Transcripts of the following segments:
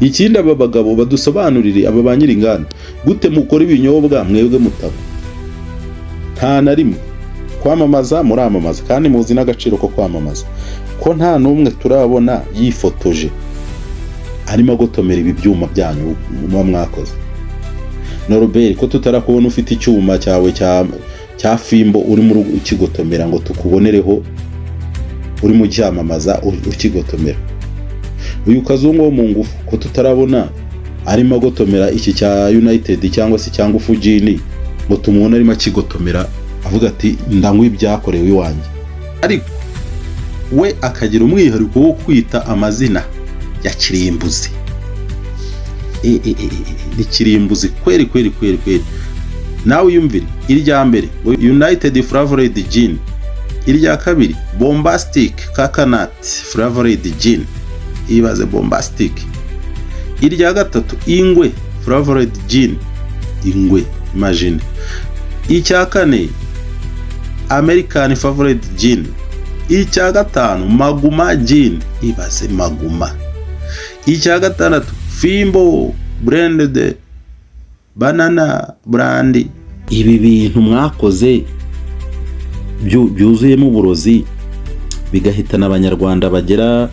Ikindi, aba bagabo badusobanurire, aba ba nyir'inganda, gute mukora ibinyobwa mwebwe mutaba nta na rimwe kwamamaza? Muramamaza kandi muzi n'agaciro ko kwamamaza, ko nta n'umwe turabona yifotoje arimo agotomera ibi byuma byanyu muba mwakoze. Norbert, ko tutarakubona ufite icyuma cyawe cya Fimbo urimo ukigotomera ngo tukubonereho urimo ucyamamaza ukigotomera? Uyu Kazungu wo mu ngufu, ko tutarabona arimo agotomera iki cya United cyangwa se cya Ngufu Gin, ngo tumubone arimo akigotomera avuga ati: "Ndanywa ibyakorewe iwanjye"? Ariko we akagira umwihariko wo kwita amazina ya kirimbuzi. Ni kirimbuzi kweri kweri kweri kweri. Nawe uyumvire: irya mbere ngo United Flavored Gin, irya kabiri Bombastic Coconut Flavored Gin, ibaze Bombastic, irya gatatu Ingwe Flavored Gin, Ingwe, imagine, icya kane American Flavored Gin, icya gatanu Maguma Gin, ibaze Maguma, icya gatandatu Fimbo Blended Banana Brandy. Ibi bintu mwakoze byuzuyemo uburozi, bigahitana Abanyarwanda bagera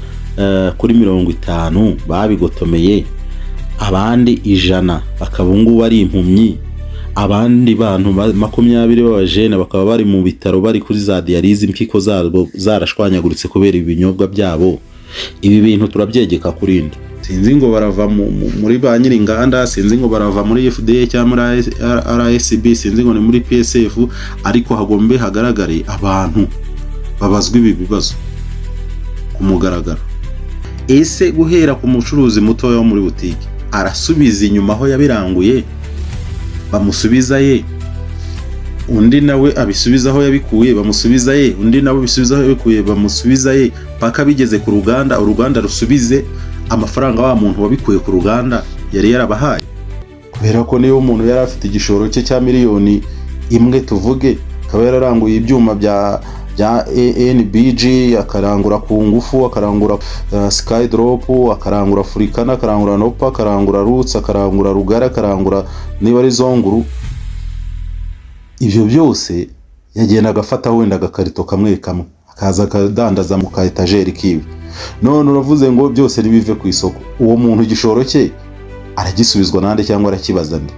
kuri 50 babigotomeye, abandi 100 bakaba ubu ngubu ari impumyi, abandi bantu 20 b'abajene bakaba bari mu bitaro, bari kuri za dialyse, impyiko zabo zarashwanyaguritse kubera ibinyobwa byabo. Ibi bintu turabyegeka kuri nde? Sinzi ngo barava muri ba nyir'inganda, sinzi ngo barava muri FDA cyangwa muri RSB, sinzi ngo ni muri PSF, ariko hagombe hagaragare abantu babazwa ibi bibazo ku mugaragaro. Ese guhera ku mucuruzi mutoya wo muri butike, arasubiza inyuma aho yabiranguye bamusubiza ye, undi nawe abisubiza aho yabikuye bamusubiza ye, undi nawe abisubiza aho yabikuye bamusubiza ye, paka bigeze ku ruganda, uruganda rusubize amafaranga wa muntu wabikuye ku ruganda yari yarabahaye? Kubera ko niba umuntu yari afite igishoro cye cya miliyoni 1, tuvuge, akaba yararanguye ibyuma bya NBG, akarangura ku ngufu, akarangura Skydrop, akarangura Furikana, akarangura Nopa, akarangura Roots, akarangura Rugara, akarangura niba ari Zonguru, ibyo byose yagenda agafata wenda agakarito kamwe kamwe, akaza akadandaza mu ka etajeri kiwe. None uravuze ngo byose nibive ku isoko. Uwo muntu igishoro cye aragisubizwa nande cyangwa arakibaza nde?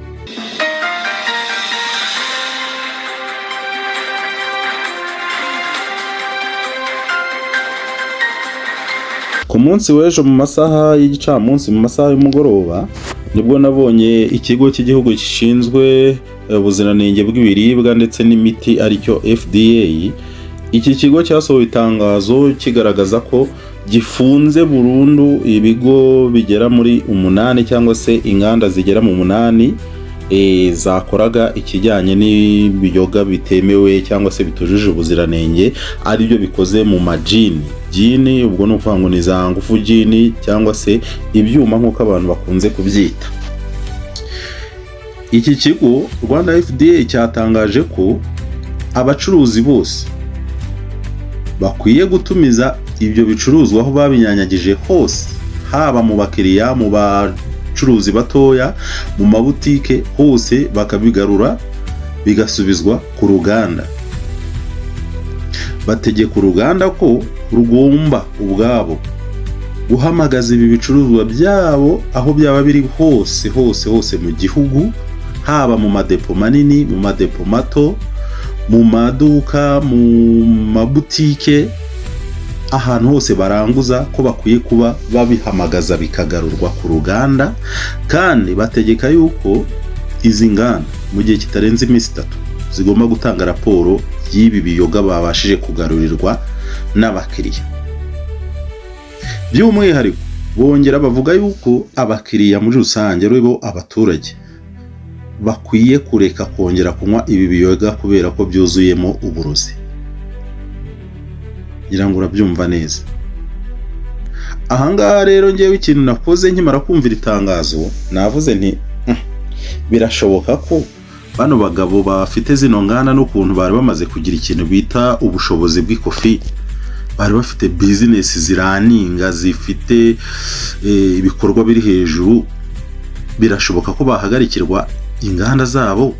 Ku munsi w'ejo mu masaha y'igicamunsi, mu masaha y'umugoroba, nibwo nabonye ikigo cy'igihugu gishinzwe ubuziranenge bw'ibiribwa ndetse n'imiti, aricyo FDA. Iki kigo cyasohoye itangazo kigaragaza ko gifunze burundu ibigo bigera muri umunani cyangwa se inganda zigera mu munani zakoraga ikijyanye n'ibiyoga bitemewe cyangwa se bitujuje ubuziranenge, aribyo bikoze mu majini. Gin ubwo ni ukuvuga ngo ni za Ngufu Gin cyangwa se ibyuma nk'uko abantu bakunze kubyita. Iki kigo Rwanda FDA cyatangaje ko abacuruzi bose bakwiye gutumiza ibyo bicuruzwa aho babinyanyagije hose, haba mu bakiriya, mu bacuruzi batoya, mu mabutike hose, bakabigarura bigasubizwa ku ruganda. Bategeka uruganda ko rugomba ubwabo guhamagaza ibi bicuruzwa byabo aho byaba biri hose hose hose mu gihugu, haba mu madepo manini, mu madepo mato, mu maduka, mu mabutike, ahantu hose baranguza, ko bakwiye kuba babihamagaza bikagarurwa ku ruganda. Kandi bategeka yuko izi nganda mu gihe kitarenze iminsi 3 zigomba gutanga raporo y'ibi biyoga babashije kugarurirwa n'abakiriya. By'umwihariko bongera bavuga yuko abakiriya muri rusange, ari bo abaturage, bakwiye kureka kongera kunywa ibi biyoga kubera ko byuzuyemo uburozi. Ngira ngo urabyumva neza. Ahangaha rero ngewe ikintu nakoze nkimara kumva iri tangazo, navuze nti: "Birashoboka ko bano bagabo bafite zino nganda n'ukuntu bari bamaze kugira ikintu bita ubushobozi bw'ikofi." Bari bafite business zirunninga, zifite ibikorwa biri hejuru. Birashoboka ko bahagarikirwa inganda zabo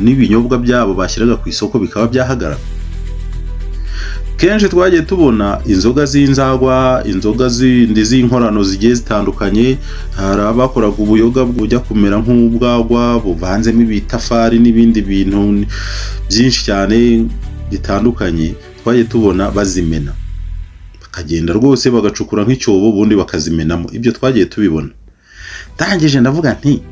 n'ibinyobwa byabo bashyiraga ku isoko bikaba byahagarara? Kenshi twagiye tubona inzoga z'inzagwa, inzoga zindi z'inkorano zigiye zitandukanye. Hari abakoraga ubuyoga bujya kumera nk'ubwagwa buvanzemo ibitafari n'ibindi bintu byinshi cyane bitandukanye. Twagiye tubona bazimena, bakagenda rwose bagacukura nk'icyobo, ubundi bakazimenamo. Ibyo twagiye tubibona. Ndangije ndavuga nti: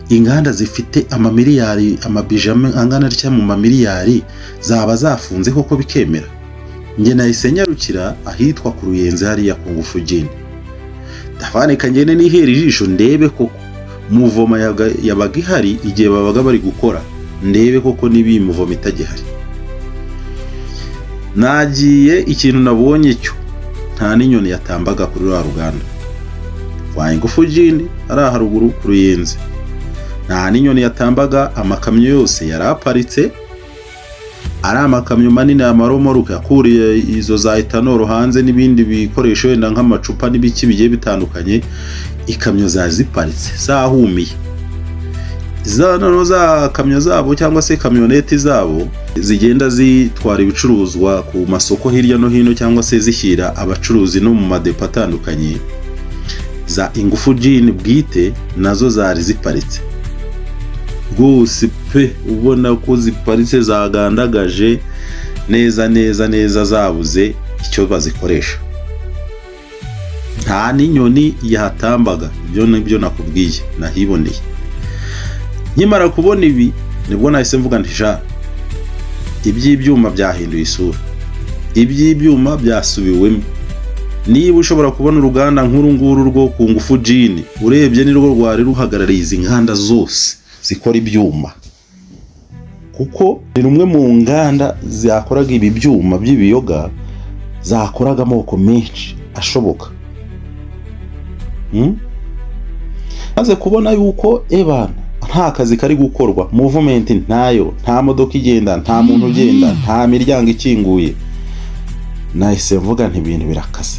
"Inganda zifite amamiliyari, amabudget angana atya mu mamiliyari, zaba zafunze koko bikemera?" Njye nahise nyarukira ahitwa ku Ruyenzi, hariya ku Ngufu Gin. Ndavaneka ngende nihera ijisho, ndebe koko mouvement yabaga ihari igihe babaga bari gukora, ndebe koko niba iyi mouvement itagihari. Nagiye, ikintu nabonye cyo, nta n'inyoni yatambaga kuri ruriya ruganda rwa Ingufu Gin hariya haruguru ku Ruyenzi. Nta n'inyoni yatambaga. Amakamyo yose yari aparitse, ari amakamyo manini, amaromoruke akuriye izo za ethanol hanze n'ibindi bikoresho wenda nk'amacupa n'ibiki bigiye bitandukanye. Ikamyo zari ziparitse zahumiye. Za noneho za kamyo zabo cyangwa se kamyoneti zabo zigenda zitwara ibicuruzwa ku masoko hirya no hino, cyangwa se zishyira abacuruzi no mu madepo atandukanye, za Ingufu Gin bwite, nazo zari ziparitse rwose pe, ubona ko ziparitse zagandagaje neza neza neza, zabuze icyo bazikoresha. Nta n'inyoni yahatambaga. Ibyo nibyo nakubwiye nahiboneye. Nkimara kubona ibi, nibwo nahise mvuga nti: "Sha, iby'ibyuma byahinduye isura, iby'ibyuma byasubiwemo." Niba ushobora kubona uruganda nk'uru nguru rwo ku Ngufu Gin, urebye nirwo rwari ruhagarariye izi nganda zose zikora ibyuma, kuko ni rumwe mu nganda zakoraga ibi byuma by'ibiyoga, zakoraga amoko menshi ashoboka. Maze kubona yuko ebana nta kazi kari gukorwa, movement ntayo, nta modoka igenda, nta muntu ugenda, nta miryango ikinguye, nahise mvuga nti: "Ibintu birakaze."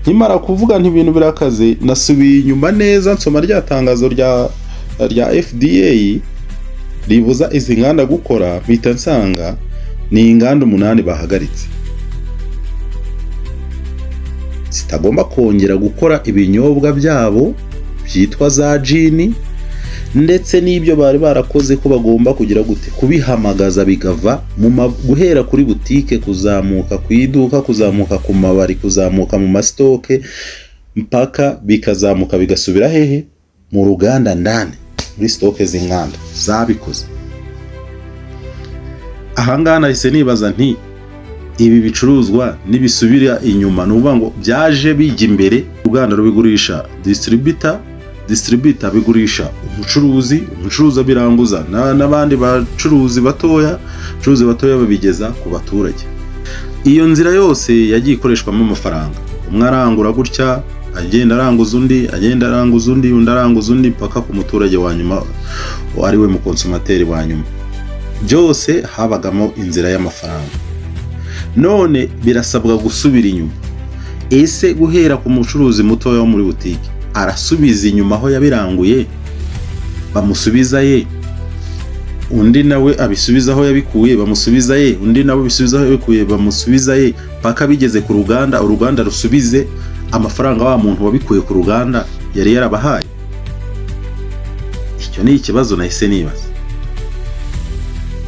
Nkimara kuvuga nti: "Ibintu birakaze," nasubiye inyuma neza nsoma rya tangazo rya FDA ribuza izi nganda gukora, mpita nsanga ni inganda 8 bahagaritse zitagomba kongera gukora ibinyobwa byabo byitwa za gin, ndetse n'ibyo bari barakoze ko bagomba kugira gute, kubihamagaza bikava mu guhera kuri butike, kuzamuka ku iduka, kuzamuka ku mabari, kuzamuka mu mastock, mpaka bikazamuka bigasubira hehe? Mu ruganda ndani, muri stock z'inganda zabikoze. Ahangaha nahise nibaza nti: "Ibi bicuruzwa nibisubira inyuma," ni ukuvuga ngo byaje bijya imbere, uruganda rubigurisha distributor, distributor bigurisha umucuruzi, umucuruzi abiranguza n'abandi bacuruzi batoya, abacuruzi batoya babigeza ku baturage. Iyo nzira yose yagiye ikoreshwamo amafaranga. Umwe arangura gutya, agenda aranguza undi, agenda aranguza undi, undi aranguza undi, mpaka ku muturage wa nyuma, ari we muconsommateur wa nyuma. Byose habagamo inzira y'amafaranga. None birasabwa gusubira inyuma. Ese guhera ku mucuruzi mutoya wo muri butike, arasubiza inyuma aho yabiranguye bamusubiza ye, undi nawe abisubiza aho yabikuye bamusubiza ye, undi nawe abisubiza aho yabikuye bamusubiza ye, paka bigeze ku ruganda, uruganda rusubize amafaranga wa muntu wabikuye ku ruganda yari yarabahaye? Icyo ni ikibazo nahise nibaza,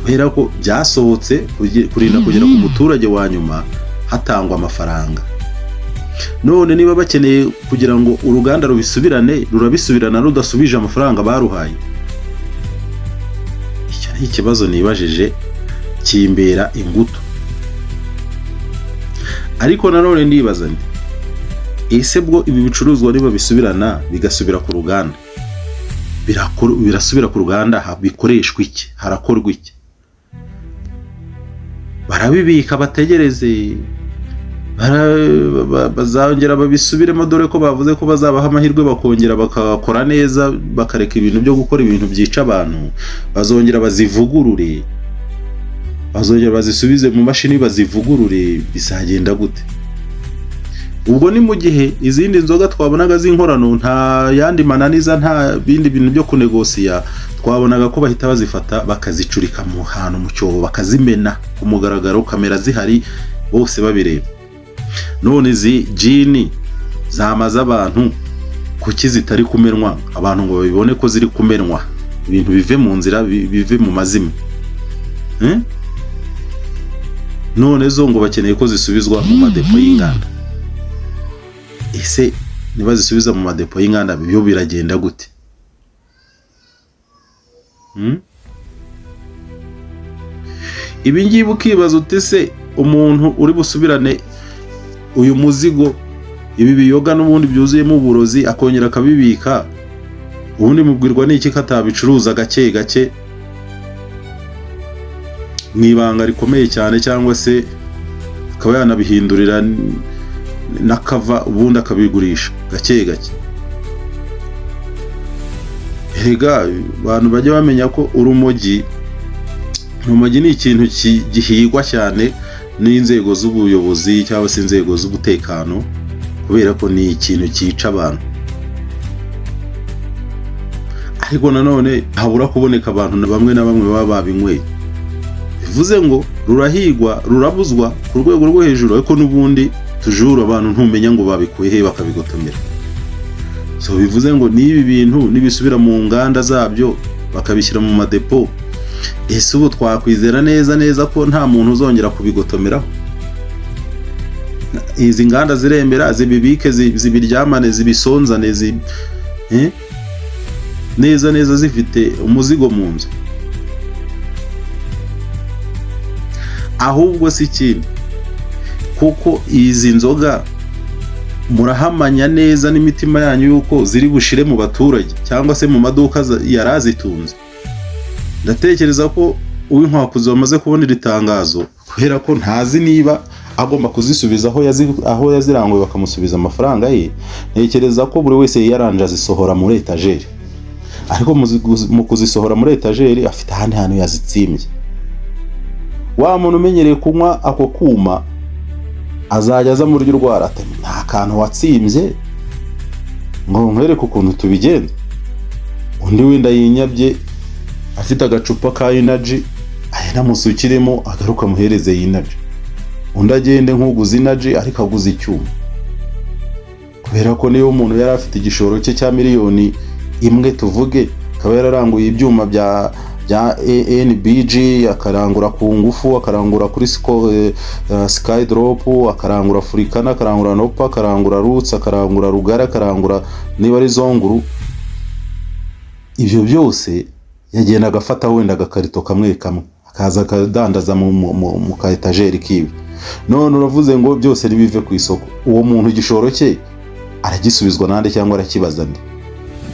kubera ko byasohotse kurinda kugera ku muturage wa nyuma hatangwa amafaranga. None niba bakeneye kugira ngo uruganda rubisubirane, rurabisubirana rudasubije amafaranga baruhaye? Icyo ni ikibazo nibajije kimbera ingutu. Ariko nanone ndibaza nti: "Ese bwo ibi bicuruzwa niba bisubirana bigasubira ku ruganda, birasubira ku ruganda bikoreshwa iki? Harakorwa iki? Barabibika bategereze bazongera babisubiremo?" Dore ko bavuze ko bazabaha amahirwe bakongera bakakora neza, bakareka ibintu byo gukora ibintu byica abantu. Bazongera bazivugurure, Bazongera bazisubize mu mashini bazivugurure? Bizagenda gute? Ubwo ni mu gihe izindi nzoga twabonaga z'inkorano, nta yandi mananiza, nta bindi bintu byo kunegosiya, twabonaga ko bahita bazifata bakazicurika mu hantu mu cyobo, bakazimena ku mugaragaro, kamera zihari, bose babireba. None izi gin zamaze abantu, kuki zitari kumenwa, abantu ngo babibone ko ziri kumenwa, ibintu bive mu nzira, bive mu mazima? Eh? None zo ngo bakeneye ko zisubizwa mu madepo y'inganda. Ese niba zisubiza mu madepo y'inganda, byo biragenda gute? Hmm? Ibi ngibi ukibaza uti: se umuntu uri busubirane uyu muzigo, ibi biyoga n'ubundi byuzuyemo uburozi, akongera akabibika, ubundi mubwirwa n'iki ko atabicuruza gake gake mu ibanga rikomeye cyane, cyangwa se akaba yanabihindurira n'akava, ubundi akabigurisha gake gake? Erega abantu bajya bamenya ko urumogi ni ikintu gihigwa cyane n'inzego z'ubuyobozi cyangwa se inzego z'umutekano, kubera ko ni ikintu cyica abantu. Ariko nanone habura kuboneka abantu na bamwe na bamwe baba babinyweye. Bivuze ngo rurahigwa, rurabuzwa ku rwego rwo hejuru, ariko n'ubundi tujuru abantu ntumenya ngo babikuye he bakabigotomera. So bivuze ngo n'ibi bintu nibisubira mu nganda zabyo, bakabishyira mu madepo, ese ubu twakwizera neza neza ko nta muntu uzongera kubigotomeraho? Izi nganda zirembera zibibike, zibiryamane, zibisonzane, eh? Neza neza zifite umuzigo mu nzu. Ahubwo si ikindi, kuko izi nzoga murahamanya neza n'imitima yanyu yuko ziri bushire mu baturage cyangwa se mu maduka yari azitunze. Ndatekereza ko uw'inkwakuzi wamaze kubona iri tangazo, kubera ko ntazi niba agomba kuzisubiza aho yaziranguye bakamusubiza amafaranga ye, ntekereza ko buri wese yiyaranje azisohora muri etajeri. Ariko mu kuzisohora muri etajeri, afite ahandi hantu yazitsimbye. Wa muntu umenyereye kunywa ako kuma azajya aza muri rwara ati: "Nta kantu watsimbye ngo nkwereke ukuntu tubigenza?" Undi wenda yinyabye afite agacupa ka inaji, namusukiremo, agaruka amuhereze y'inaji. Undi agende nk'uguze inaji ariko aguze icyuma, kubera ko niba umuntu yari afite igishoro cye cya 1 miliyoni, tuvuge, akaba yararanguye ibyuma bya NBG, akarangura ku ngufu, akarangura kuri Skydrop, akarangura Africana, akarangura Nopa, akarangura Roots, akarangura Rugari, akarangura niba ari Zonguru, ibyo byose yagenda agafata wenda agakarito kamwe kamwe, akaza akadandaza mu ka etajeri kiwe. None uravuze ngo byose nibive ku isoko. Uwo muntu igishoro cye aragisubizwa nande, cyangwa arakibaza nde?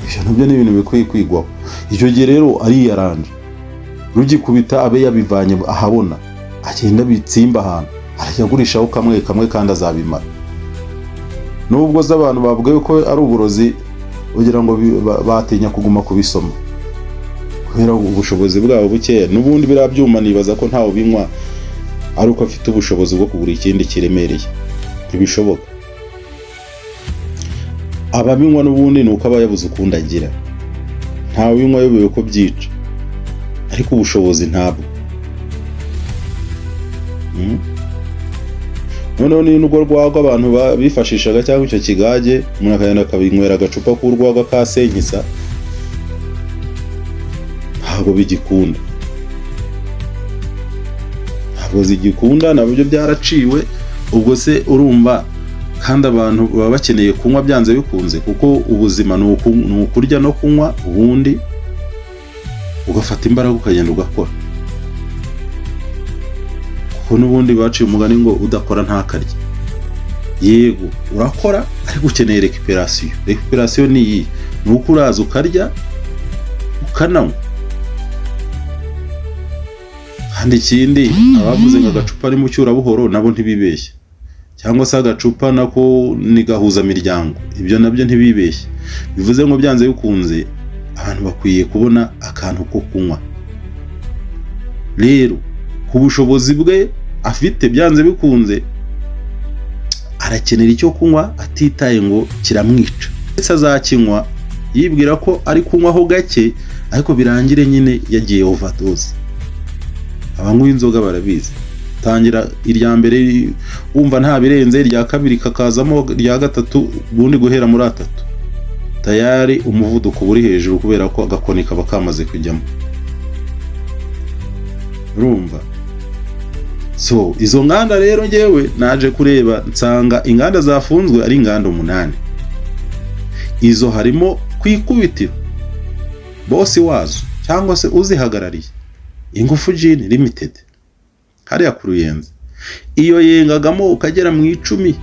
Ibyo nabyo ni ibintu bikwiye kwigwaho. Icyo gihe rero ariyaranje, rugikubita abe yabivanye ahabona, agenda bitsimba ahantu, arajya agurishaho kamwe kamwe kandi azabimara. Nubwo se abantu bavuga ko ari uburozi, kugira ngo batinya kuguma kubisoma kubera ubushobozi bwabo bukeya. N'ubundi biriya byuma nibaza ko ntawe ubinywa ari uko afite ubushobozi bwo kugura ikindi kiremereye, ntibishoboka. Ababinywa n'ubundi ni uko aba yabuze ukundi agira. Ntawe ubinywa ayobewe ko byica, ariko ubushobozi ntabwo. Noneho ni n'urwo rwagwa abantu bifashishaga, cyangwa icyo kigage, umuntu akagenda akabinywera agacupa k'urwagwa ka senkisa, ntabwo bigikunda, ntabwo zigikunda, nabyo byaraciwe. Ubwo se urumva, kandi abantu baba bakeneye kunywa byanze bikunze, kuko ubuzima ni ukurya no kunywa, ubundi ugafata imbaraga ukagenda ugakora, kuko n'ubundi baciye umugani ngo udakora ntakarye. Yego urakora, ariko ukeneye récupération. Récupération ni iyi: ni uko uraza ukarya, ukananywa. Kandi ikindi, abavuze ngo agacupa ari mu cyurabuhoro nabo ntibibeshye, cyangwa se agacupa nako ni gahuzamiryango, ibyo nabyo ntibibeshye. Bivuze ngo byanze bikunze abantu bakwiye kubona akantu ko kunywa. Rero Ku bushobozi bwe afite, byanze bikunze arakenera icyo kunywa, atitaye ngo kiramwica, ndetse azakinywa yibwira ko ari kunywaho gake, ariko birangire nyine yagiye overdose. Abanywa inzoga barabizi. Tangira irya mbere wumva nta birenze, irya kabiri kakazamo, irya gatatu, ubundi guhera muri atatu tayari umuvuduko uba uri hejuru, kubera ko agakoni kaba kamaze kujyamo. Urumva? So izo nganda rero, ngewe naje kureba nsanga inganda zafunzwe ari inganda 8. Izo harimo ku ikubitiro boss wazo cyangwa se uzihagarariye, Ingufu Gin Limited, hariya ku Ruyenzi. Iyo yengagamo ukagera mu 10,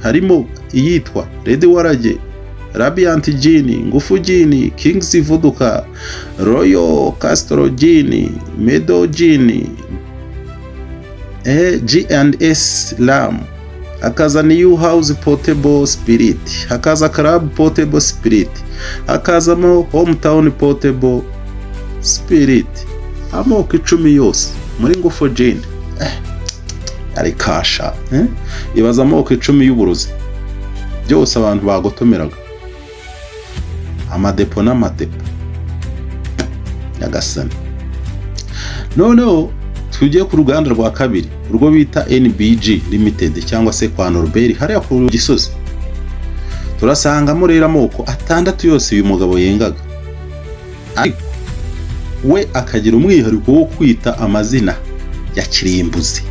harimo iyitwa Red Warage, Radiant Gin, Ngufu Gin, Kings Vodka, Royal Castle Gin, Medo Gin, G&S Rum, hakaza New House Portable Spirit, hakaza Club Portable Spirit, hakazamo Hometown Portable Spirit. Amoko 10 yose muri Ngufu Gin. Ari kasha, eh? Ibaza amoko 10 y'uburozi byose abantu bagotomeraga, amadepo n'amadepo. Nyagasani! Noneho tujye ku ruganda rwa kabiri, urwo bita NBG Limited cyangwa se kwa Norbert hariya ku Gisozi. Turasangamo rero amoko 6 yose uyu mugabo yengaga, ariko we akagira umwihariko wo kwita amazina ya kirimbuzi.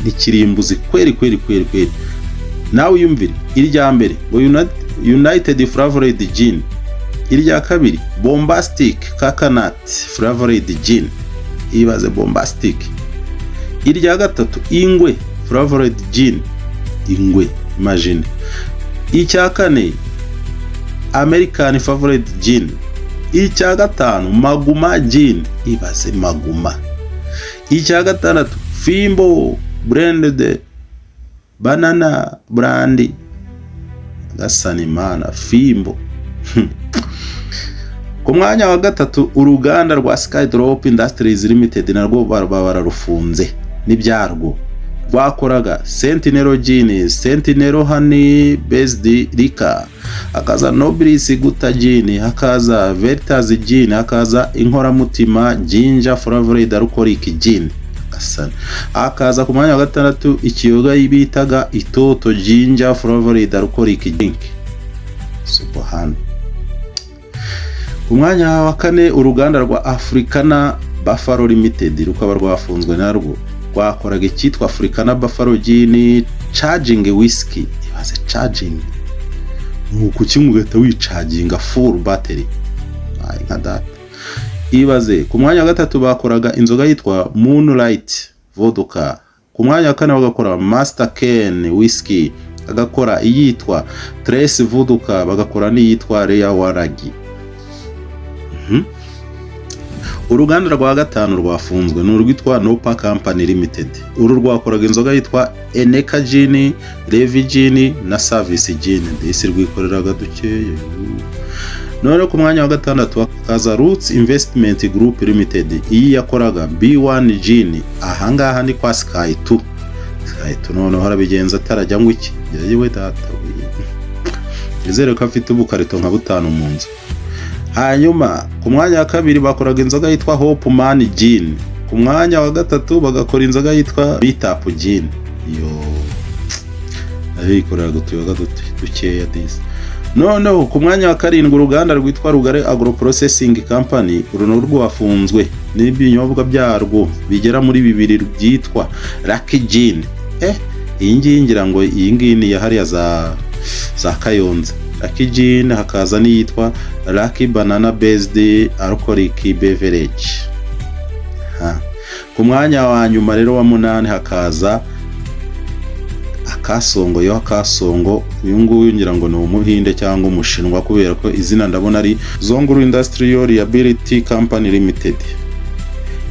Ni kirimbuzi kweri kweri kweri kweri. Nawe uyumvire: irya mbere ngo United Flavored Gin, irya kabiri Bombastic Coconut Flavored Gin, ibaze Bombastic; irya gatatu Ingwe Flavored Gin, ingwe, imagine; icya kane American Favorite Gin, icya gatanu Maguma Gin, ibaze Maguma; icya gatandatu Fimbo Blended Banana Brandy. Gasanimana, Fimbo! Ku mwanya wa gatatu, uruganda rwa Skydrop Industries Limited, narwo bararufunze n'ibyarwo. Rwakoraga Sentinel Gin, Sentinel Honey Based Liquor, hakaza Nobilis Guta Gin, hakaza Veritas Gin, hakaza Inkoramutima Ginger Flavored Alcoholic Gin. Hakaza ku mwanya wa gatandatu ikiyoga bitaga Itoto Ginger Flavored Alcoholic Drink. Subhana! Ku mwanya wa kane, uruganda rwa Africana Buffalo Limited rukaba rwafunzwe narwo. Rwakoraga icyitwa Africana Buffalo Gin Charging Whisky. Ibaze charging, ni ukukinywa ugahita wicaginga full battery. Ay, nka data! Ibaze! Ku mwanya wa gatatu bakoraga inzoga yitwa Moonlight Vodka, ku mwanya wa kane bagakora Master Ken Whisky, bagakora iyitwa Trace Vodka, bagakora n'iyitwa Lea Waragi. Uruganda rwa gatanu rwafunzwe ni urwitwa Nopa Company Limited. Uru rwakoraga inzoga yitwa Eneka Gin, Levi Gin na Service Gin. Ndetse rwikoreraga dukeya. None ku mwanya wa gatandatu hakaza Roots Investment Group Limited. Iyi yakoraga B1 Gin. Ahangaha ni kwa Sky 2. Sky 2 noneho arabigenza atarajya ngo iki? Yewe data we, nizere ko afite ubukarito nka butanu mu nzu. Hanyuma ku mwanya wa kabiri bakoraga inzoga yitwa Hope Man Gin, ku mwanya wa gatatu bagakora inzoga yitwa Bitap Gin. Yo nayo yikoreraga utuyoga dukeya disi. Noneho ku mwanya wa karindwi, uruganda rwitwa Rugari Agro Processing Company. Uru ni rwafunzwe n'ibinyobwa byarwo bigera muri bibiri byitwa Lucky Gin. Iyi ngiyi ngira ngo iyi ngiyi ni iya hariya za Kayonza, Lucky Gin, hakaza n'iyitwa Lucky Banana Based Alcoholic Beverage. Ha. Ku mwanya wa nyuma rero wa munani hakaza Akasongo. Yo Akasongo, uyu nguyu ngira ngo ni Umuhinde cyangwa Umushinwa, kubera ko izina ndabona ari Zonguru Industrial Liability Company Limited.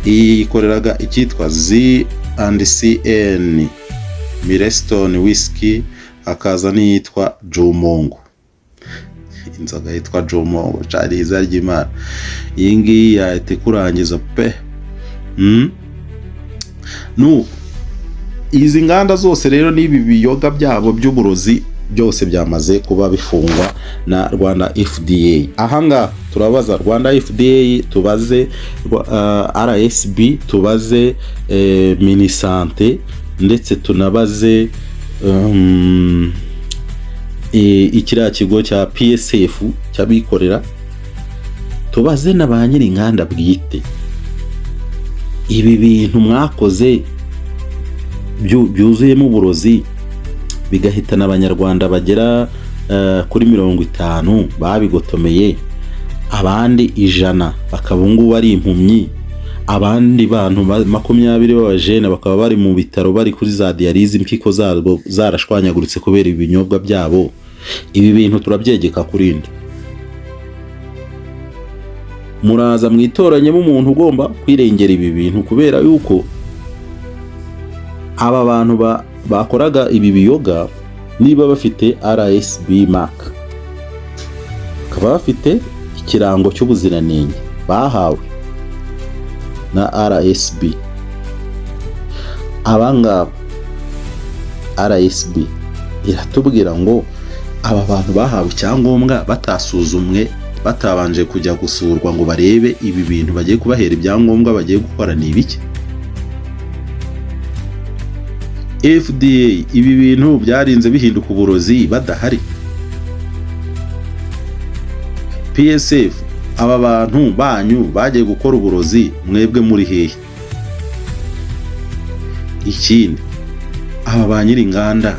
Iyi yikoreraga icyitwa Z and CN Milestone Whisky, hakaza n'iyitwa Jumongo. Inzoga yitwa Jumongo, cari iza ry'Imana! Iyi ngiyi yahita ikurangiza pe. Nuko izi nganda zose rero n'ibi biyoga byabo by'uburozi byose byamaze kuba bifungwa na Rwanda FDA. Ahangaha turabaza Rwanda FDA, tubaze RSB, tubaze Minisante, ndetse tunabaze ikiriya kigo cya PSF cy'abikorera, tubaze na ba nyir'inganda bwite. Ibi bintu mwakoze byuzuyemo uburozi, bigahitana Abanyarwanda bagera kuri 50 babigotomeye, abandi 100 bakaba ubu ngubu ari impumyi, abandi bantu 20 b'abajene bakaba bari mu bitaro, bari kuri za dialyse, impyiko zarwo zarashwanyaguritse kubera ibinyobwa byabo, ibi bintu turabyegeka kuri nde? Muraza mwitoranyemo umuntu ugomba kwirengera ibi bintu, kubera yuko aba bantu bakoraga ibi biyoga, niba bafite RSB mark, bakaba bafite ikirango cy'ubuziranenge bahawe na RSB, aba ngaba RSB iratubwira ngo aba bantu bahawe icyangombwa batasuzumwe, batabanje kujya gusurwa ngo barebe ibi bintu bagiye kubahera ibyangombwa bagiye gukora ni ibiki. FDA, ibi bintu byarinze bihinduka uburozi badahari? PSF, aba bantu banyu bagiye gukora uburozi mwebwe muri hehe? Ikindi, aba ba nyir'inganda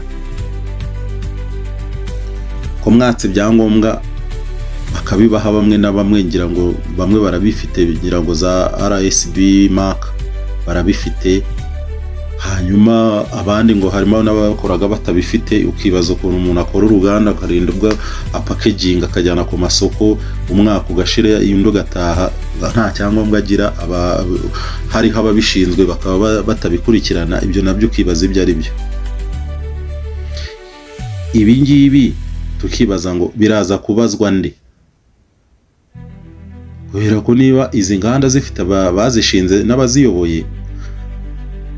ko mwatse ibyangombwa bakabibaha bamwe na bamwe, ngira ngo bamwe barabifite, ngira ngo za RSB mark barabifite, hanyuma abandi ngo harimo n'abakoraga batabifite. Ukibaza ukuntu umuntu akora uruganda, akarinda ubwo apackaginga, akajyana ku masoko, umwaka ugashira, undi ugataha nta cyangombwa agira, aba hariho ababishinzwe bakaba batabikurikirana. Ibyo nabyo ukibaza ibyo ari byo. Ibi ngibi tukibaza ngo biraza kubazwa nde? Kubera ko niba izi nganda zifite abazishinze n'abaziyoboye,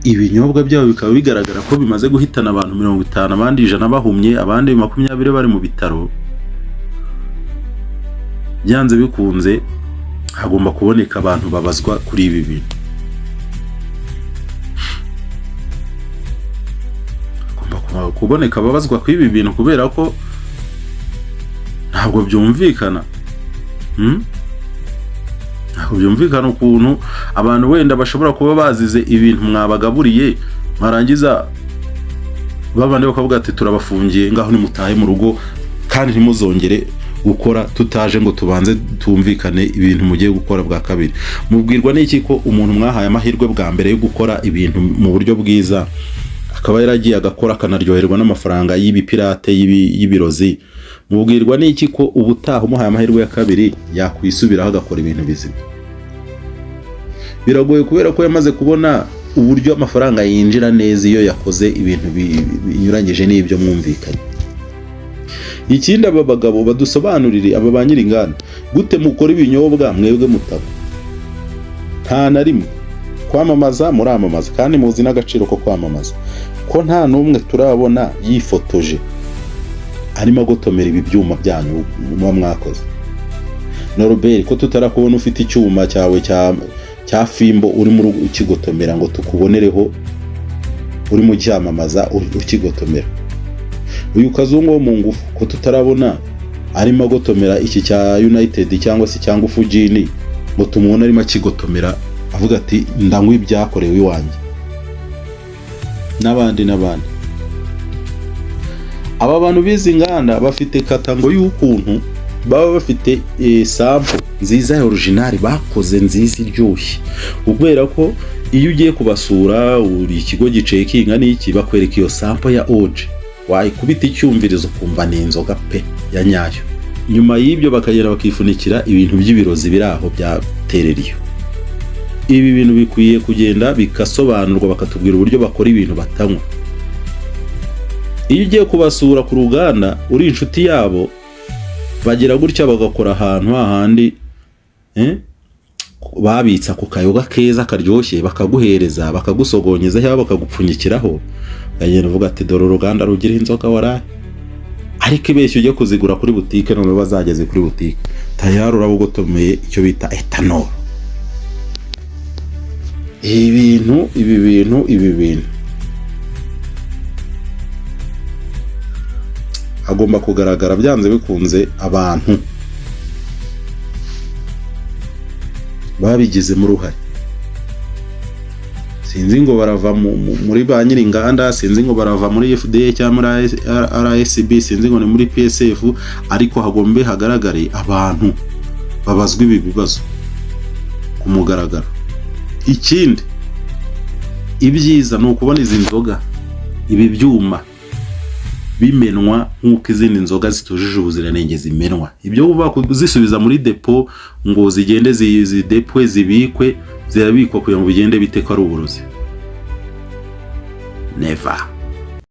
ibinyobwa byabo bikaba bigaragara ko bimaze guhitana abantu 50, abandi 100 bahumye, abandi 20 bari mu bitaro, byanze bikunze hagomba kuboneka abantu babazwa kuri ibi bintu. Hagomba kuboneka ababazwa kuri ibi bintu, kubera ko ntabwo byumvikana. Ntabwo byumvikana ukuntu abantu wenda bashobora kuba bazize ibintu mwabagaburiye, mwarangiza babandi bakavuga ati: "Turabafungiye, ngaho nimutahe mu rugo, kandi ntimuzongere gukora tutaje ngo tubanze tumvikane ibintu mugiye gukora bwa kabiri." Mubwirwa n'iki ko umuntu mwahaye amahirwe bwa mbere yo gukora ibintu mu buryo bwiza, akaba yaragiye agakora, akanaryoherwa n'amafaranga y'ibipirate, y'ibirozi, mubwirwa n'iki ko ubutaha umuhaye amahirwe ya kabiri yakwisubiraho agakora ibintu bizima? Biragoye, kubera ko yamaze kubona uburyo amafaranga yinjira neza iyo yakoze ibintu binyuranyije n'ibyo mwumvikanye. Ikindi, aba bagabo badusobanurire, aba ba nyir'inganda, gute mukora ibinyobwa mwebwe mutaba nta na rimwe kwamamaza? Muramamaza kandi muzi n'agaciro ko kwamamaza, ko nta n'umwe turabona yifotoje arimo agotomera ibi byuma byanyu muba mwakoze? Norbert, ko tutarakubona ufite icyuma cyawe cya fimbo urimo ukigotomera ngo tukubonereho urimo ucyamamaza ukigotomera? Uyu Kazungu wo mu ngufu, ko tutarabona arimo agotomera iki cya United cyangwa se cya Ngufu Gin, ngo tumubone arimo akigotomera avuga ati: "Ndanywa ibyakorewe iwanjye"? N'abandi n'abandi. Aba bantu bize inganda bafite kata ngo y'ukuntu baba bafite sample nziza ya original bakoze, nziza iryoshye, kubera ko iyo ugiye kubasura, uri ikigo gicheckinga n'iki, bakwereka iyo sample ya OG, wayikubita icyumvirizo ukumva ni inzoga pe ya nyayo. Nyuma y'ibyo bakagenda bakifunikira ibintu by'ibirozi biri aho bya tereriyo. Ibi bintu bikwiye kugenda bigasobanurwa, bakatubwira uburyo bakora ibintu batanywa. Iyo ugiye kubasura ku ruganda uri inshuti yabo, bagira gutya bagakora ahantu hahandi. Babitsa ku kayoga keza karyoshye, bakaguhereza, bakagusogongeza cyangwa bakagupfunyikiraho, ukagenda uvuga ati: "Dore uruganda rugira inzoga waraye." Ariko ibeshya ujye kuzigura kuri butike, noneho bazageze kuri butike, tayari uraba ugotomeye icyo bita ethanol. Ibi bintu hagomba kugaragara byanze bikunze abantu babigizemo uruhare. Sinzi ngo barava muri ba nyir'inganda, sinzi ngo barava muri FDA cyangwa muri RSB, sinzi ngo ni muri PSF, ariko hagombe hagaragare abantu babazwa ibi bibazo ku mugaragaro. Ikindi, ibyiza ni ukubona izi nzoga, ibi byuma bimenwa nk'uko izindi nzoga zitujuje ubuziranenge zimenwa. Ibyo uva kuzisubiza muri depo ngo zigende zidepwe, zibikwe, zirabikwa kugira ngo bigende bite ko ari uburozi? Never.